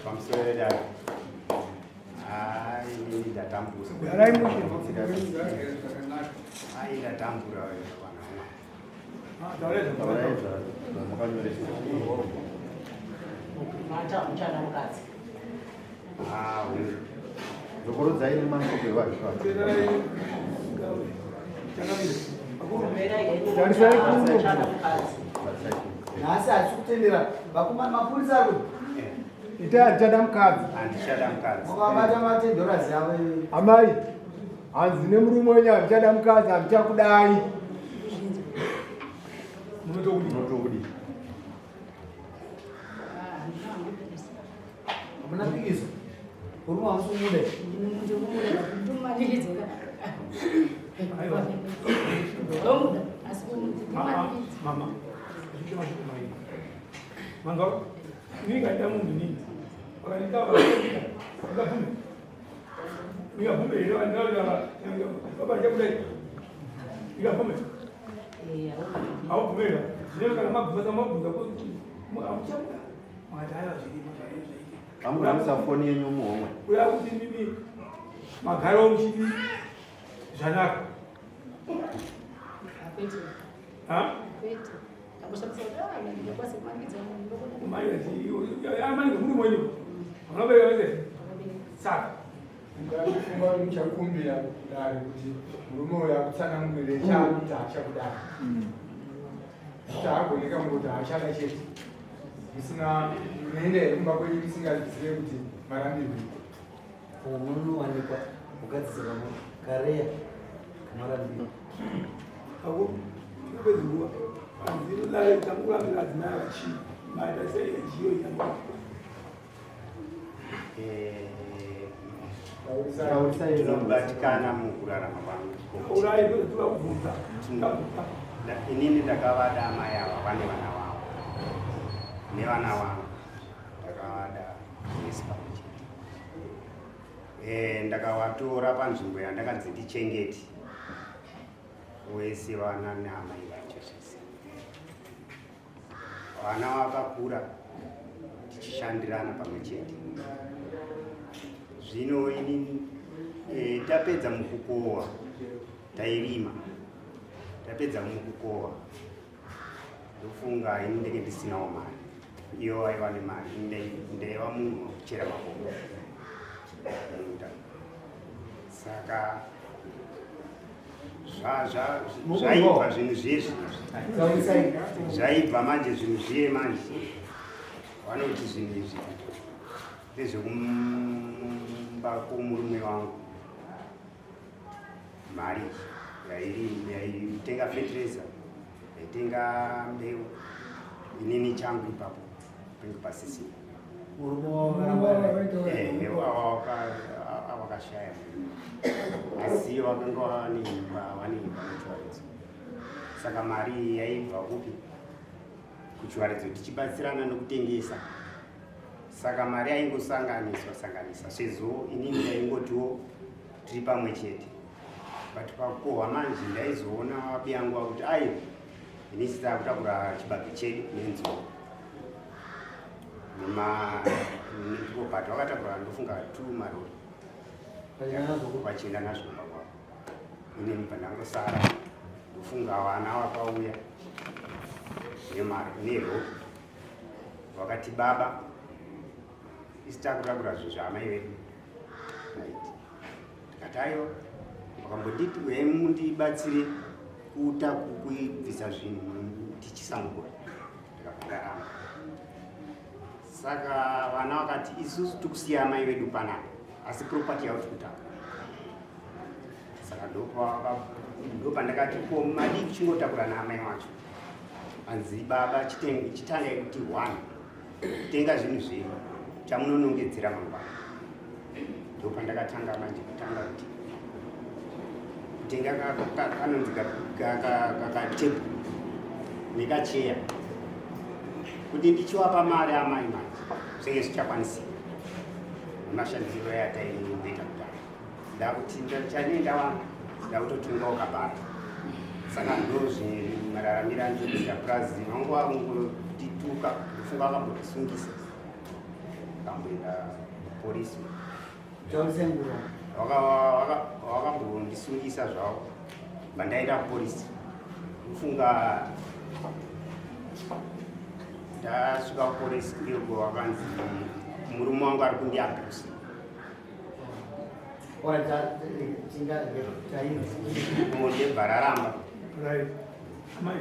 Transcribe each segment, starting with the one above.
Pamusoro dai. Ai, inini ndatambura. Garai mushe. Ai, ndatambura wewe bwana. Taurai zvamukanyoresa. Mata muchana mukadzi. Ah, uyu. Dzokorodzai nemashoko evanhu. Tarisai kuno. Muchana mukadzi. Nhasi hatisi kutendera vakomana mapurisa ari Itai handichada mukadzi. Handichada mukadzi. Wakabata ma10 dollars yavo. Amai, hanzi nemurume wenyu handichada mukadzi, handichakudai. Munotokudi. Hamuna pikiso. Murume hamusi kumuda. Ndomumanikidza. Ndomuda asi kundimanikidza. Mama, zvicho mashoko mairi. Manga, ndingaita munhu nini? Vakanditaura, ndingabvume. Ndingabvume here vanditaura baba ndichakudai. Ndingabvume. Haubvumira. Zvino kana mabvunza mabvunza kuti hamuchamuda. Makati aiwa zvirimo zvaizvo zvaite. Amburamisa foni yenyu muhomwe. Kuya kuti mimi magaro muchiti zvanaka. Kwete. Ha? Kwete. Ndangoshamisa kuti ah, ndingakwanisa kumanikidza munhu ndokuda. Amai murume wenyu. Munobereka vese. Saka Ndafunga kuti muchakumbira kudare kuti murume uyu akutsanangurire chaakuti haachakudai. Kuti hagoneka kungoti haachada chete. Musina munoenda here kumba kwenyu musingazive kuti marambirwe. Munowanikwa mukadzisirwa kareya kamarambiro. Ako tinopedza nguva. Hanzi tamukurambira adzimai vachii. Maita sei ejiyo nyama. Taurisai. Tinobatikana mukurarama kwangu. Urai ndotoda kubvunza. Inini ndakavada amai ava vane vana vavo. Nevana vangu ndakavada vese pamwe chete. Ndakavatora panzvimbo yandakanzi ndichengete wese vana neamai vacho zvese. Vana vakakura tichishandirana pamwe chete. Zvino ini tapedza mukukohwa, tairima, tapedza mukukohwa, ndofunga ini ndenge ndisinawo mari, iyo aiva nemari, ndaiva munhu wekuchera makomba munda. Saka zvaibva zvinhu zviye Taurisai. zvaibva manje zvinhu zviye manje vanoti zvinhu izvi ndezvekumba kwomurume wangu. Mari yaitenga fertilizer, yaitenga mbeu, inini changu ipapo penge pasisina. Murume wavo vakaramba. Wakashaya, asi wakanga vane imba, vane imba muchiwaridzo. Saka mari iyi yaibva kupi? Kuchiwaridzo, tichibatsirana nokutengesa. Saka mari yaingosanganiswa sanganiswa, sezvo inini ndaingotiwo tiri pamwe chete. But pakukohwa manje ndaizoona vabi yangu vakuti aiwa, ini sitakutakura chibage chedu nenzou nema, but vakatakura ndofunga two marori vachienda nazvo kumba kwavo. Inini pandangosara, ndofunga vana vakauya nerori vakati, "Baba, isi takutakura zvinhu zvaamai vedu." Right, tikati aiwa. Vakambonditi, "Uyai mundibatsire kuta kuibvisa zvinhu tichisangura." Ndikabva ndaramba. Saka vana vakati, "Isusu tikusiya amai vedu panapa, asi property yavo tikutakura." Saka ndopandakati, "Ko madii kuchingotakura naamai wacho?" Hanzi, "Baba, chitangai kuti one tenga zvinhu zvenyu chamunonongedzera mangwana." Ndopandakatanga manje kutanga kuti kutenga kanonzi kakatebhuru nekacheya kuti ndichiwapa mari amai manje zvinge zvichakwanisika nemashandisiro yataimboita kudhara. Ndakuti chanee ndawana, ndakutotengawo kabhara. Saka ndo zvimararamiro andinoita. Purazi vangu vakungotituka, ndofunga vakambotisungisa. Akamboenda kupolisi. Taurise nguva. Wakambondisungisa zvavo, bandaenda kupolisi. Kufunga ndasvika kupolisi ndiko wakanzi murume wangu ari kundiabuse. Bonde raramba. Right. Amai,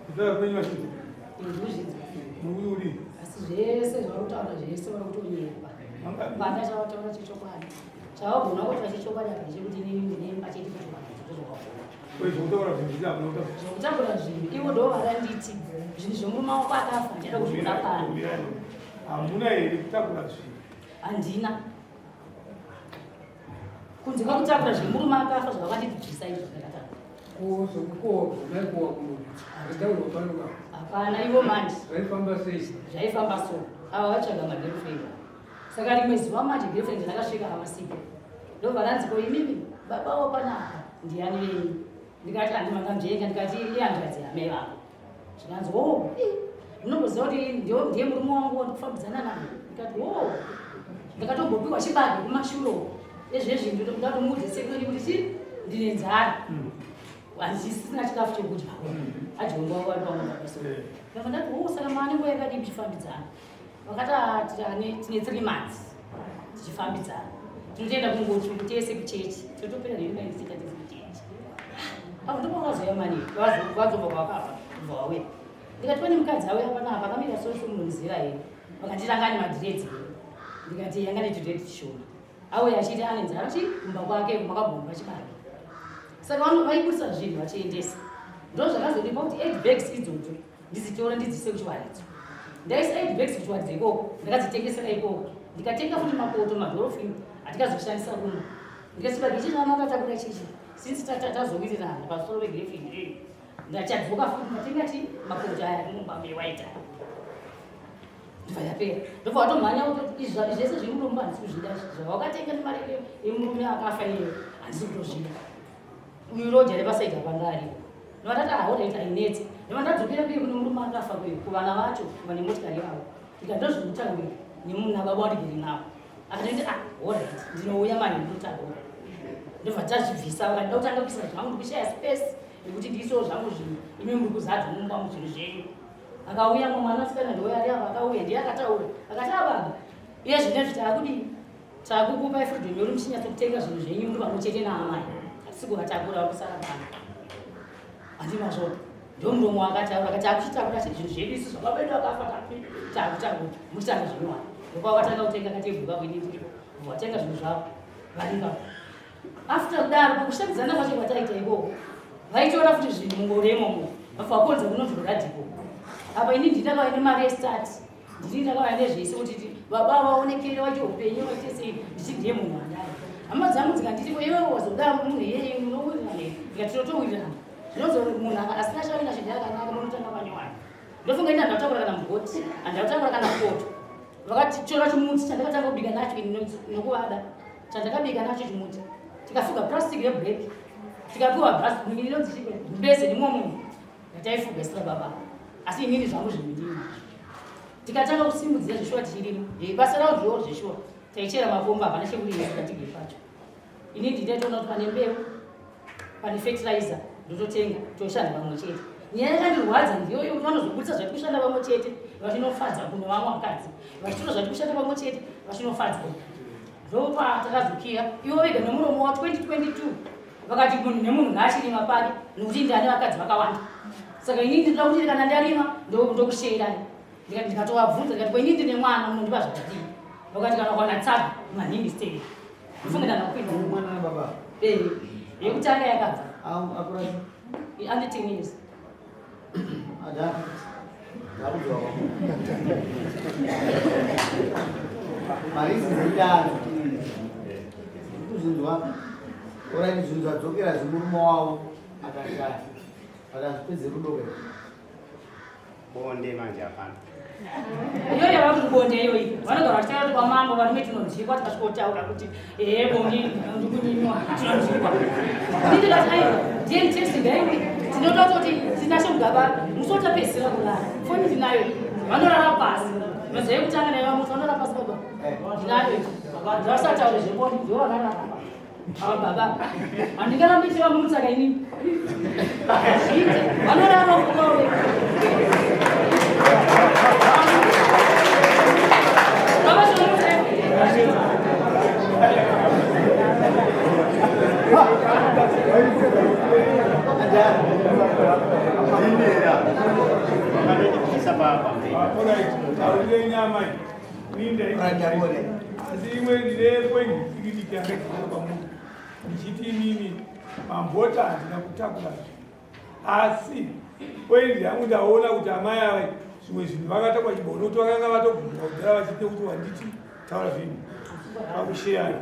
kutaura kwenyu vachiti murume uri Asi zvese zvauri kutaura, zvese vari kutonyepa. Vana chavataura chechokwadi, chavagona kuti vachechokwadi apa ndechekuti inini ndine imba chete kuchivanhu ndozvakagona. Zvekutaura zvinhu zvisi hamuna kutaura. Zvekutakura zvinhu, ivo ndo varanditi zvinhu zvemurume wako akafa ndichada kuzviona pano. Hamuna here kutakura zvinhu? Handina, kunze kwakutakura zvemurume akafa zvavakanditi bvisa izvo zvakatakura. Ko zvokukohwa kumunhu zvataurwa pano ka? Hapana, ivo manje. Zvaifamba sei? Zvaifamba so, ava vatsvaga magirlfriend. Saka rimwe zuva manje girlfriend ndakasvika havasipo, ndobva ranzi, "Ko imimi babawo panapa ndiani venyu?" Ndikati, "Handimangamjenga." Ndikati, "Ihanzvadzi yamai vako." Zvikanzi, "O, munomboziva kuti ndiye murume wangu wandikufambidzana naye?" Ndikati, "O." Ndakatombopiwa chibage kumashure uko. Ezvezvi ndatomuudza sekuri kuti chi ndine nzara, handisisina chikafu chekudya, adyiwa vari pamwe pabiso. Ndabva ndati, "O, saka maane nguva yakadii muchifambidzana?" Vakati, "Ah, tine 3 months tichifambidzana, tinotoenda kungoti tese kuchechi, totopera neimaitika tese kuchechi." Apo ndipo vakazoya mani vazobva kwavakabva, kubva vauya. Ndikati, "Pane mukadzi auya panapa akamira soso, munomuziva here?" Vakati, "Ranga ane madhiredzi here?" Ndikati, "Yanga netudhiredzi tishoma." Auya achiti ane nzara chi kumba kwake makabhomba chibage. Saka vaibudisa zvinhu vachiendesa. Ndo zvakazondipa kuti eight bags idzodzo ndidzitore ndidziise kuchiwaridzo. Ndaisa eight bags kuchiwaridzo ikoko, ndakadzitengesera ikoko, ndikatenga futi mapoto, madhorofini atikazoshandisa kumba. Ndikati, "Chibage ichi chamakataura chichi, since tazowirirana pamusoro pegirlfriend, ndachadzoka futi ndatenga chi mapoto aya mumba mewaita." Ndobva yapera, ndobva watomhanya kutoti, "Izvi zvese zviri mudombo handisi kuzvida, zvawakatenga nemari yemurume akafa iyeyo handisi kutozvida." Uyu roja repasaidi apanga aripo. Ndobva ndati, "Alright, ainetsi." Ndobva ndadzokera kuye kune murume akafa, kuye kuvana vacho vane motikari yavo. Ndikati, "Ndozvikutaurira nemunhu ababa wandigere navo." Akatoti, "Ah, alright, ndinouya mani ndinotaura." Ndobva tazvibvisa. Vakati, "Kutanga kuisa zvangu, ndikushaya space yekuti ndiisewo zvangu zvinhu, imi muri kuzadza mumba muzvinhu zvenyu." Akauya mumwe mwanasikana, ndouya ari apa, akauya ndiye akataura akati, "Ababa, iye zvinezvi taakudii, taakukupai freedom yori muchinyatsokutenga zvinhu zvenyu muri pamwe chete naamai, hatisi kuvatakura, vari kusara pano." Handimazvo, ndo muromo wakataura akati, "Akuchitakura zvinhu zvedu isu, zvababa vedu akafa taakutakura, muchitanga zvinyowani." Ndopa vakatanga kutenga katebhuru kako, ini ndiripo, vatenga zvinhu zvavo vari ipapo. After kudaro, pakushandidzana kwacho kwataita ikoko, vaitora futi zvinhu mungoro imomo, vabva vakonza kunonzi kuradhiko apa. Ini ndindakauya nemari yestart, ndini ndakauya nezvese kuti baba vaonekere vacho upenyu vaite sei, ndichi ndiye munhu wandai. Hama dzangu dzikanditi, "Ko iwewe wazoda munhu iyeye, munowirirana here?" Ndikati, "Tinotowirirana." Zvinonzi munhu asina chaina chinhu yakanaka, munotanga panyowani. Ndofunga ini handautakura kana mugoti, handautakura kana poto. Vakatitora chimuti chandakatanga kubika nacho ini nokuvada, chandakabika nacho chimuti, tikafuga plastic reblack, tikapiwa inonzi gumbeze nemumwe munhu yataifuga isira baba. Asi inini zvangu zvinhu ndini nazvo. Tikatanga kusimudzira zveshuwa tichirima. Basa ravo ndiwo zveshuwa, taichera makomba, hapana chekurima katige pacho. Ini ndindaitoona kuti pane mbeu, pane fertilizer, ndototenga, toshanda pamwe chete. Nyaya yakandirwadza ndiyo yekuti vanozobudisa zvati kushanda pamwe chete vachinofadza kuno vamwe vakadzi, vachitora zvati kushanda pamwe chete vachinofadza. Ndopatakazokira ivo vega nemuromo wa 2022 vakati munhu nemunhu ngaachirima pake nokuti ndane vakadzi vakawanda. Saka inini ndinoda kuti kana ndarima ndokusheyirai. Ndikatovabvunza ndikati, "Ko inini ndine mwana, munondipa zvakadii?" Vakati, "Kana ukawana tsaga manhingi stei." Ndofunga ndanakwidza. Mwana nababa? Eh, yekutanga yakabva. Akura? Ane 10 years. Ndakuzwa marisi dzidaro kuzvinzwa. Alright, zvinhu zvadzokera zvemurume wavo akashaya, akazvipedze rudo ke. Bonde manje hapana. Iyoyo yavari kuti bonde iyoyi, vanogara vachitaura kuti kwamambo varume tinonzwikwa, tikasvikotaura kuti ehe bonde ndikunyimiwa, tinonzwikwa. Ini ndikati, "Aiwa, DNA test ngaiwe." Tinoda kutoti Tinashe Mugaba musi watapedzisira kurara, foni ndinayo, vanorara pasi. Mazuva ekutanga ndaiva muti vanorara pasi baba. Ndinayo ndavasataure zvebonde ndivo vakarara ava baba. Handingarambi ndichivamutsa ka inini. Hazviite. Vanorara uko vega. Baba zvinomutsa hazviite. Vakatondibvisa pamubhedha. Taurirei nyamai. Minda asi imwe ndine point dikidiki yandakazora pamuri ndichiti imimi mambota handina kutakura asi point yangu ndaona kuti amai ava zvimwe zvinhu vakatakwa chibono kuti vakanga vatogumbuka kudhara vachiite kuti wanditi taura zvinhu pakusheyana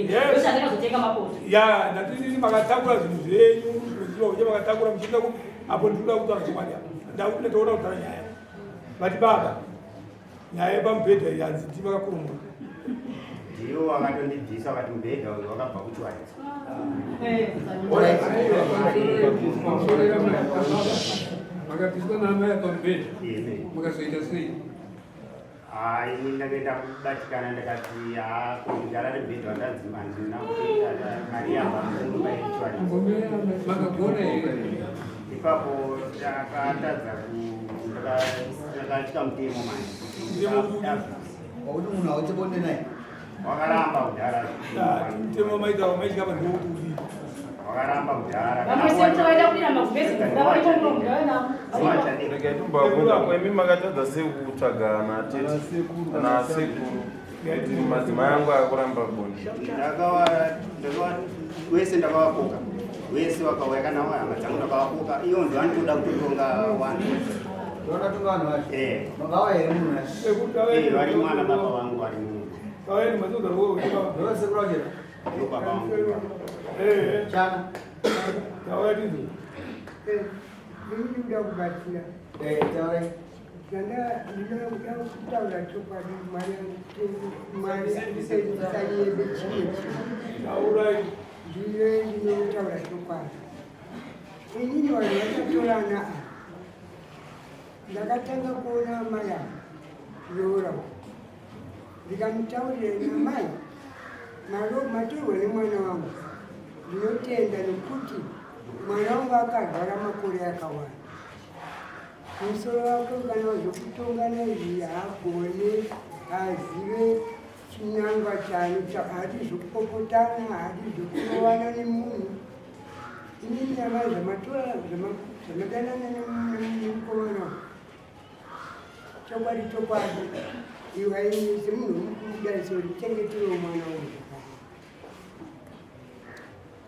Ndakazotenga mapoto. Ya, ndatini makatakura zvinhu zvenyu zvimwe zvichiva kuche makatakura muchiita ku apo ndikuda kutaura chokwadi apa ndakuti ndatoona kutaura nyaya vati baba nyaya yepamubhedha iyi hanzi ndi makakurumura. Ndiwo wakatondibvisa vakati mubhedha uyu wakabva kuchiwaridzo. Makabviswa naamai pamubhedha makazoita sei? Ah, ini ndakaenda kubatikana ndakati ah, ko ndikarare mubhedha wandanzi handina kuita mari yabva munyumba yechiwaridzo. Makagona here? Ipapo ndakatadza ku ndakatya mutemo manje. Wakuti munhu hauite bonde naye. Wakaramba kudhara. Mutemo maita wamaitya vanhu vokuti udii. Wakaramba kudhara. Vamwe sekuru vaida kuira magumbezi ndavariko muno ndave navo. Regai tombabvunza ko imi makatadza sei kutsvaga ana tete ana sekuru kuti madzimai angu akuramba bonde. Ndakawa ndakawa wese ndakavakoka. Wese wakauya kana hama dzangu ndakavakoka. Iyo ndo anotoda kutotonga vanhu. Vanotonga vanhu vacho. Eh. Makawa here munhu acho? Eh, vari mwana baba vangu vari munhu. Ndova sekuru vacho. Ndo baba vangu. Chana. Ndinoda kubatsira. Eh, taurai. Ndanda ndinoda kutaura chokwadi Mwari Mwari andisanyebe chimwe chinhu. Taurai. Ndine ndinotaura chokwadi. Inini vanhu vachatorana ava. Ndakatanga kuona amai ava roora ndikamutaurira namai matorwa nemwana wangu ndinotenda nokuti mwana wangu akarwara makore akawanda musoro wake kana zvekutongana izvi haagone haazive chinangwa chaanoita haadi zvekupopotana haadi zvekurovana nemunhu inini amai zvamatora zvamadanana nemukomana chokwadi chokwadi iwe semunhu mukuru kudai so ndichengeterewo mwana wangu zvakanaka.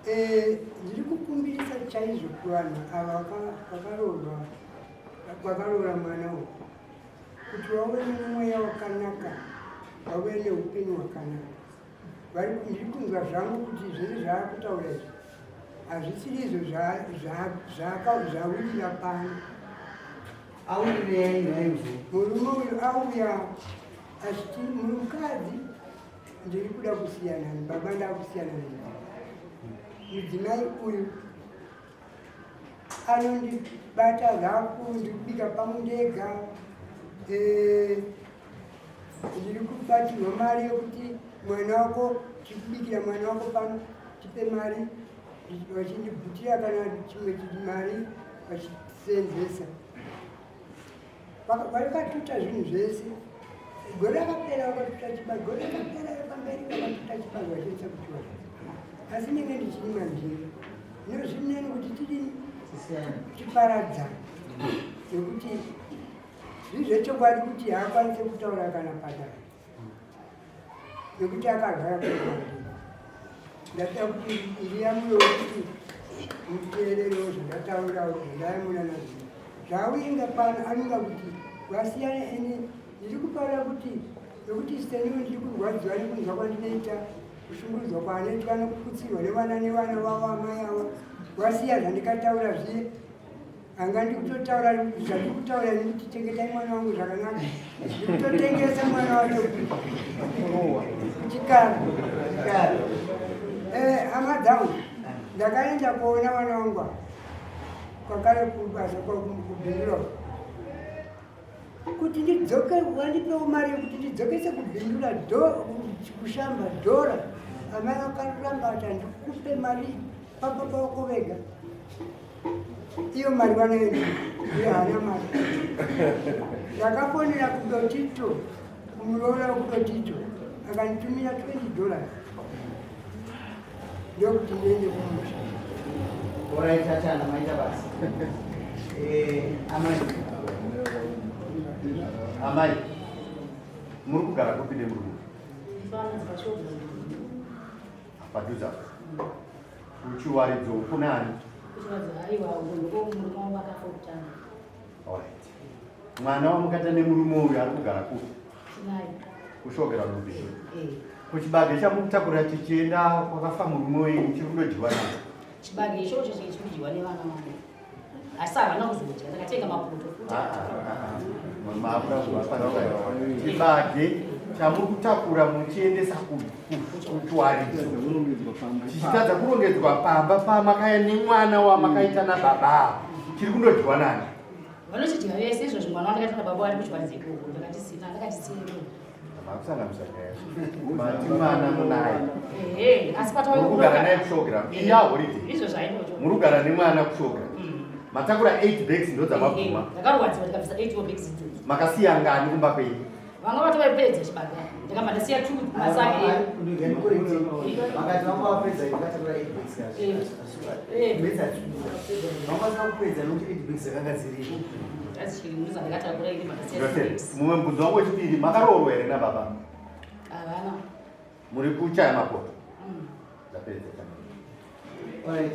Eh, ndiri kukumbirisa chaizvo kuvanhu ava vakaroorwa vakaroora mwana uyu kuti vave nemweya wakanaka vave neupenyu hwakanaka. Ndiri kunzwa zvangu kuti zvese zvaakutaura izvi hazvisiri izvo zvawirira pano. Awirirei nhai mzee? Murume uyu auya achiti mukadzi ndiri kuda kusiyana baba ndakusiyana naye. Mudzimai uyu anondibata zvaku ndikubika pangu ndega eh, ndiri kubatirwa mari yekuti mwana wako tikubikira mwana wako pano tipe mari vachindibvutira kana chimwe mari vachisenzesa vakatuta zvinhu zvese gore rakapera vakatuta chibage gore rakapera pamberi vakatuta chibage vachiisa kuchiwara asi ndinge ndichirima ndiro zvino zvirinani kuti tidini tiparadzane nekuti zviri zvechokwadi kuti haakwanise kutaura kana padare nekuti akarwara kwemandii ndatoda kuti ndiyamure kuti muteererewo zvandataurawo zvandayamura nazvo zvauinga pano anonga kuti wasiyana ene ndiri kupaura kuti nekuti seniwo ndiri kurwadziwa nekunzwa kwandinoita kushungurudzwa kwaanoitwa nekuputsirwa nevana nevana vavo amai ava wasiya zvandikataura zviye anga ndikutotaura zvandikutaura ini kuti chengetai mwana wangu zvakanaka ndikutotengesa mwana wacho chikara eh, hama dzangu ndakaenda kuona vana vangu ava kwakare kubasa kubhindura. Kuti ndidzoke wandipewo mari yekuti ndidzokese kubhindura kushamba dhora. Amai vakaramba vati handikupe mari pamba pavako vega. Iyo mari vanayo iye haana mari. Ndakafonera kuDotito, kumuroora wekuDotito, akanditumira 20 dollars ndokuti ndiende kumusha. Alright, tachana maita basa. Amai. Amai, muri kugara kupi nemurume? Padhuze apo. Kuchiwaridzo kunani? Alright. Mwana wamukata nemurume uyu ari kugara kupi? Kushogera mubisho. Kuchibage chamukutakurira chichienda kwakafa murume wenyu chiri kundodyiwa nani? Chibage ichocho chiri kudyiwa nevana vangu. Asi havana kuzodya, ndakatenga mapoto futi. Chibage chamuri kutakura muchiendesa kuchiwaridzo chichitadza kurongedzwa pamba pamakaya nemwana wamakaita nababa chiri kundodyiwa nani? Vanochidya vese izvozvi. Mwana wandakaita nababa wari kuchiwaridza ikoko, ndakatisina ndakatisina. Makusanganisa nyaya. Mati mwana munaye. Ehe, asi Muri kugara naye kushowground. Iyi yaholiday. Izvo zvainoto. Muri kugara nemwana kushowground. Matakura 8 bags ndo dzamabvuma. Ndakarwadziwa ndikabvisa 8 bags idzodzo. Makasiya ngani kumba kwenyu? Vanga vatovaipedza chibage. Ndakabva ndasiya 2 masaki. Makati vanga vapedza vakatakura 8 bags. Metsa vanga vasina kupedza nokuti 8 bags dzakanga dziripo. Asi ndakatakura ini ndasiya 2 bags. Mumwe mubvunzo wangu wechipiri, makaroorwa here nababa? Havana. Muri kuchaya mapoto? Ndapedza. Alright.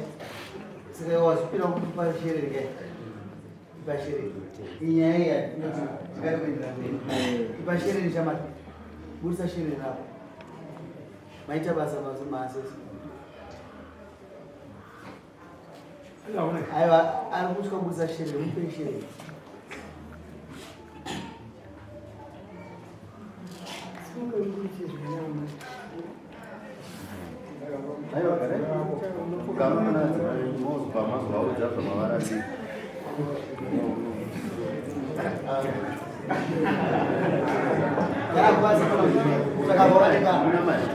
Saka wazvipira kupa shereni kai? Ipa shereni. Inyaya iya inoti tikari kuendera mberi. Ipa shereni shamari. Budisa shereni rako. Maita basa maasesi. Aiwa, ari kutya kubudisa shereni, mupe shereni. Aiwa, garai. Pfugama muna mozobva mazovaudza zvamavarati. Gara pasi saka vaoneka. Muna mari.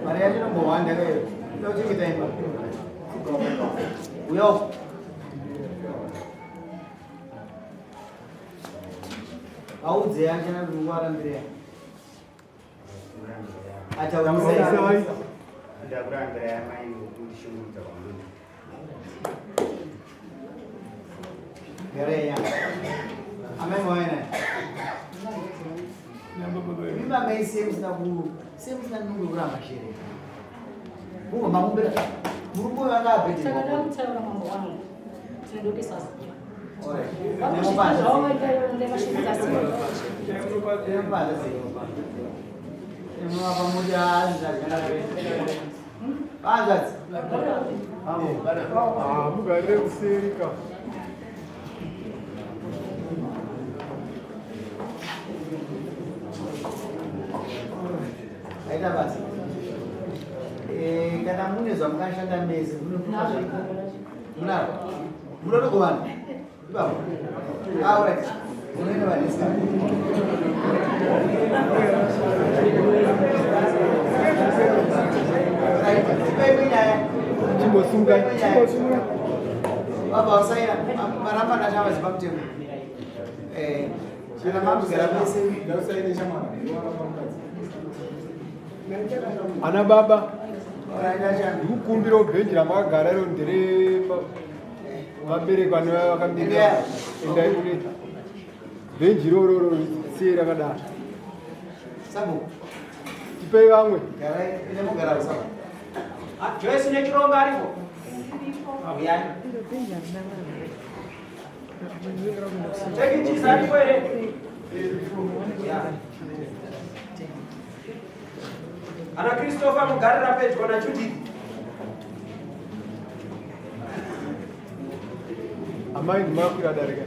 Mari yacho inombowanda kayo. Inochengeta imba. Uya uko. Audze achana kuti nguvarambire. Ataurisai. Ndakurambira yamai nokundishungurudza kwamunhu. Garai. Amai mwaena. Mimba mai sei musina ku sei musina nungo kuramba shere. Mungo mamumbira. Murume uyu anga Saka abhedhera. ndakutaura mambo wangu. Tinodokesa zuva. Alright. Vakusvika zvavo ndakashungurudza sei. Nemupanda sei. Nemapa muti hanzvadzi. Hanzvadzi. Mugarire kuseri ka. Aita basa. Kana mune zvamukashanda mese munazvo. Munotogovana. Ipapo. Alright. Munoenda vaneska. Right. Ipai nyaya. Chimbosunga, chimbosunga. Baba usaira maramba ndachava zipa mutemo. Kana mamugara mese Ndausaine shamwari. Waramba mukadzi. Ana baba, ndikukumbira bhenji ramakagara iro ndere vabereki vane vakamirira. Endai kune bhenji iroro siye rakadaro. Sabu. Tipei vamwe. Garai, ine mugara sabu. Joyce nechirongo aripo. Uyani. Take it aripo here. Yeah. Ana Christopher mugarira pedyo naJudith. Amai ndimakwira darika.